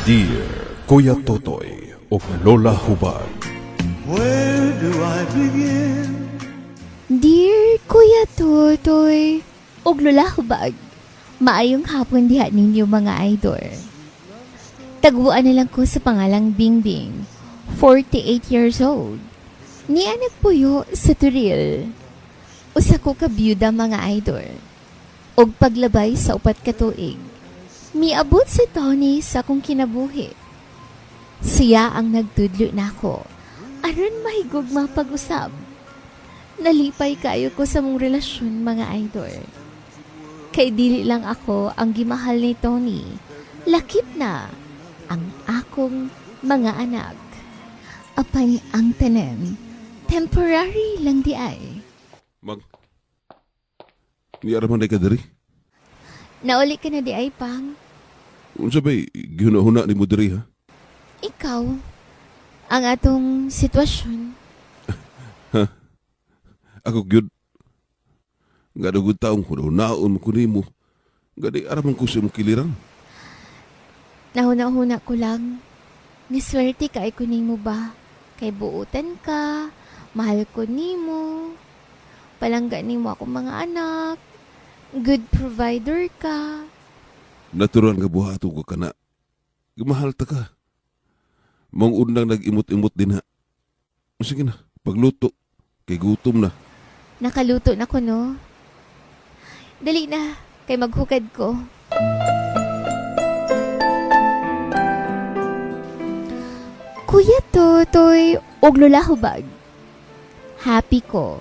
Dear Kuya Totoy ug Lola Hubag. Where do I begin? Dear Kuya Totoy ug Lola Hubag, maayong hapon diha ninyo, mga idol. Tagbuan na lang ko sa pangalang Bingbing, 48 years old. Niya nagpuyo sa Turil. Usa ko ka byuda, mga idol. Og paglabay sa 4 ka tuig, miabot si Tony sa akong kinabuhi. Siya ang nagtudlo nako aron mahigugma pag-usab. Nalipay kayo ko sa mong relasyon, mga idol. Kay dili lang ako ang gimahal ni Tony. Lakip na ang akong mga anak. Apan ang tanan, temporary lang di ay. Mag... Ni ara man ka diri? Nauli ka na di ay, Pang. Unsa bay gihuna-huna nimo diri, ha? Ikaw, ang atong sitwasyon. Ako gyud. Nga dugod taong huna-hunaon mo ko nimo. Nga di ara man ko sa imong kiliran. Nahuna-huna ko lang. Niswerte kay ko nimo ba? Kay buutan ka, mahal ko nimo, palangga nimo akong mga anak, good provider ka. Natural nga buhaton ko kana. Gimahal ta ka. Mong unang nag-imot-imot din ha. Sige na, pagluto. Kay gutom na. Nakaluto na ko, no? Dali na, kay maghukad ko. Kuya Totoy, og Lola Hubag. Happy ko.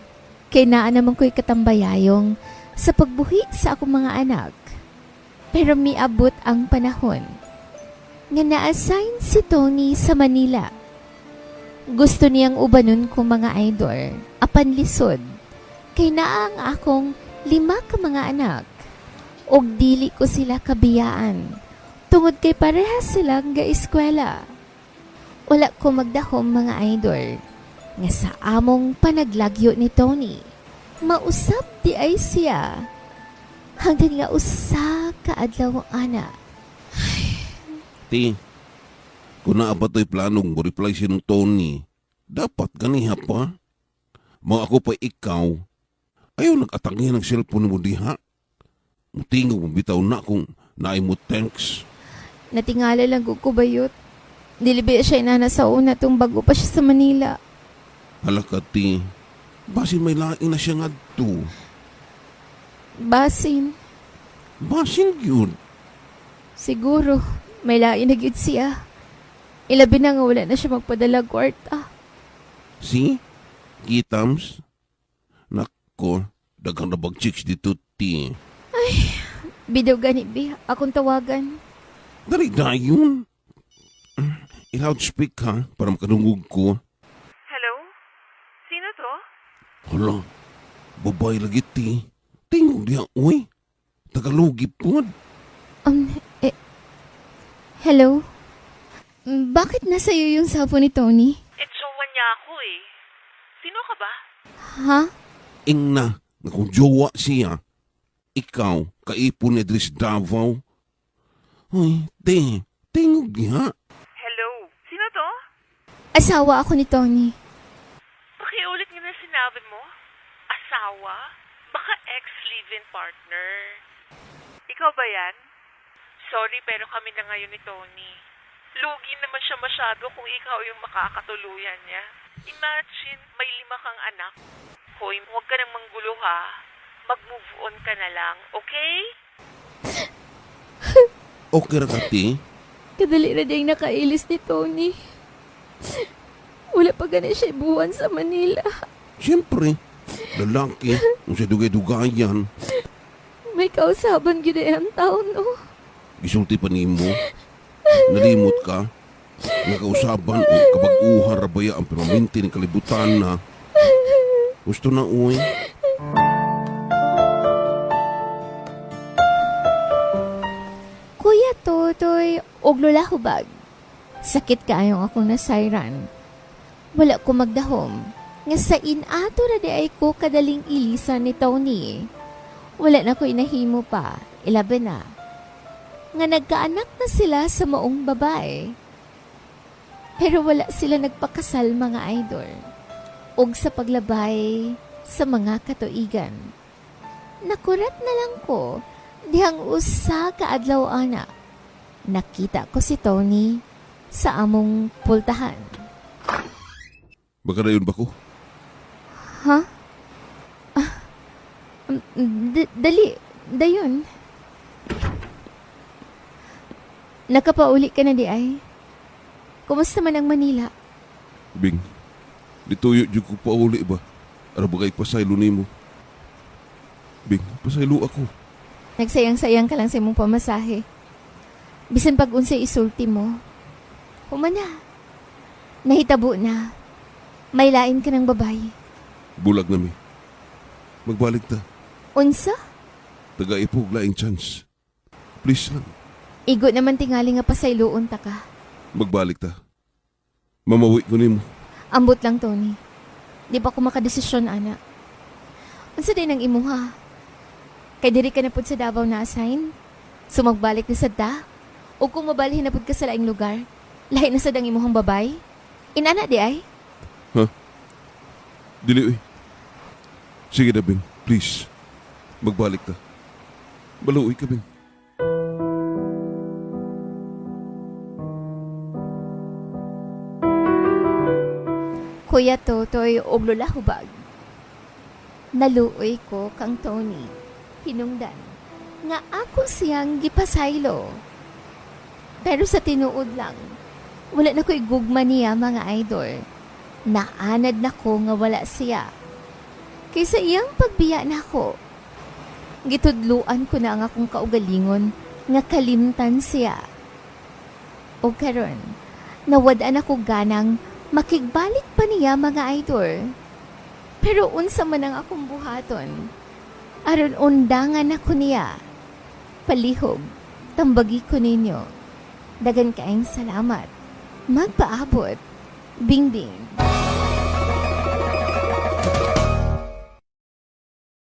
Kay naa naman ko'y katambayayong sa pagbuhi sa akong mga anak. Pero miabot ang panahon nga na-assign si Tony sa Manila. Gusto niyang ubanon ko, mga idol, apan lisod. Kay naa ang akong lima ka mga anak. Og dili ko sila kabiyaan. Tungod kay parehas silang ga-eskwela. Wala ko magdahom, mga idol, nga sa among panaglagyo ni Tony, mausap di ay siya. Hanggang nga usa ka adlaw ana. Ti, kung naa pa to'y planong mo reply si nung Tony, dapat ganiha pa. Mga ako pa ikaw, ayaw nag-atangin ng cellphone mo diha. Mutingog mo bitaw na kung naay mo thanks. Natingala lang ko kubayot. Dili ba siya inana sa una tong bago pa siya sa Manila. Hala ka, ti. Basin may lain na siya ngadto. Basin. Basin yun. Siguro, may lain na gyud siya. Ilabi na nga wala na siya magpadala kwarta. See? Kitams? Nako, daghang na bag chicks dito, ti. Bidaw gani bi, akong tawagan. Dali na yun. I-loudspeak ha, para makadungog ko. Hello? Sino to? Hala, babae lagi, ti. Tingog diha, uy. Tagalugi po. Eh, hello? Bakit nasa iyo yung cellphone ni Tony? Eh, jowa niya ako eh. Sino ka ba? Ha? Ingna, nga kung jowa siya, ikaw, kaipon ni Idris Davao. Uy, ti, tingog diha. Hello? Sino to? Asawa ako ni Tony. Pakiulit nga na sinabi mo. Asawa? Baka ex-live-in partner. Ikaw ba yan? Sorry, pero kami na ngayon ni Tony. Lugi naman siya masyado kung ikaw yung makakatuluyan niya. Imagine, may lima kang anak. Hoy, huwag ka nang manggulo ha. Mag-move on ka na lang, okay? Okay ra ka, ti? Kadali na ding nakailis ni Tony. Wala pa gani siya buwan sa Manila. Siyempre, lalaki, kung sa dugay-dugayan, May kausaban gyud ay ang taon, no? Gisulti pa nimo. Nalimot ka. Nga kausaban o kabag-uhan rabaya ang permanente ng kalibutan na. Gusto na, uy. Kuya Totoy, og Lola Hubag. Sakit kaayong akong nasayran. Wala ko magdahom. Nga sa inato na di ay ko kadaling ilisan ni Tony. Wala na ko inahimo pa. Ilabi na. nga nagkaanak na sila sa maong babae. Pero wala sila nagpakasal mga idol. Og sa paglabay sa mga katuigan. Nakurat na lang ko dihang usa ka adlaw ana. Nakita ko si Tony sa among pultahan. Baka na yun ba ko? Ha? Ah, dali, dayon. Nakapauli ka na di ay. Kumusta man ang Manila? Bing, dituyo jud ko pauli ba? Ara bagay pasaylo nimo. Bing, pasaylo ako. Nagsayang-sayang ka lang sa imong pamasahe. Bisan pag unsay isulti mo. Humana. Nahitabo na. May lain ka ng babae. Bulag na mi. Magbalik ta. Unsa? Taga ipog laing chance. Please lang, Igo naman tingali nga pasayloon ta ka. magbalik ta. Mamawi ko nimo. Ambot lang, Tony. Di pa ako makadesisyon, ana. Unsa din ang imuha? Kay diri ka na pud sa Davao na assign? So magbalik na sad ta? O kung mabalhin na pud ka sa laing lugar, lahi na sad ang imuhang babay? Inana di ay? Dili oy. Sige na, Bing. Please. Magbalik ta. Baluoy ka, Bing. Kuya Totoy og Lola Hubag. Naluoy ko kang Tony. Hinungdan nga ako siyang gipasaylo. Pero sa tinuod lang, wala na ko'y gugma niya mga idol. Naanad na ko nga wala siya. Kaysa iyang pagbiya na ako. Gitudluan ko na ang akong kaugalingon nga kalimtan siya. O karon, nawad-an ako ganang makigbalik pa niya mga idol. Pero unsa man ang akong buhaton, aron undangan ako niya. Palihog, tambagi ko ninyo. Dagan kaayong salamat. Magpaabot. Bingbing.